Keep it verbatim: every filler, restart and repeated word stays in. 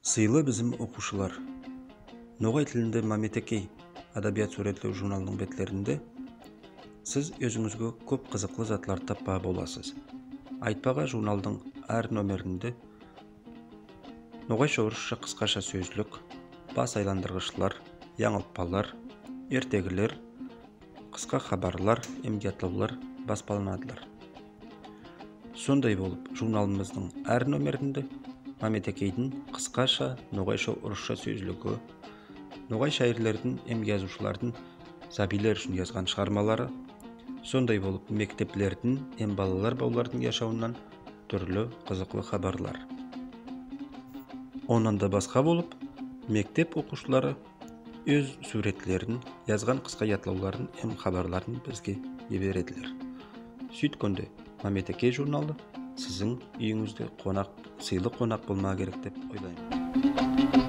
Сыйлы бизим окувшылар! Ногай тилинде «Маьметекей» адабият суьвретлев журналынынъ бетлеринде сиз оьзинъизге коьп кызыклы затларды таппага боласыз. Айтпага, журналдынъ аьр номеринде ногайша-орысша кыскаша соьзлик, бас айландыргышлар, янъылтпалар, эртегилер, кыска хабарлар эм ятлавлар баспаланадылар. Сондай болып, журналымыздынъ аьр номеринде «Маьметекейдинъ» кыскаша ногайша-орысша соьзлиги, ногай шаирлердинъ эм язувшылардынъ саьбийлер уьшин язган шыгармалары, сондай болып, мектеплердинъ эм балалар бавлардынъ яшавыннан туьрли кызыклы хабарлар. Оннан да баска болып, мектеп окувшылары оьз суьвретлерин, язган кыска ятлавларын эм хабарларын бизге йибередилер. Суьйткенде «Маьметекей» журналы сиздинъ уьйинъизде конак, сыйлы конак болмага керек деп ойлайман.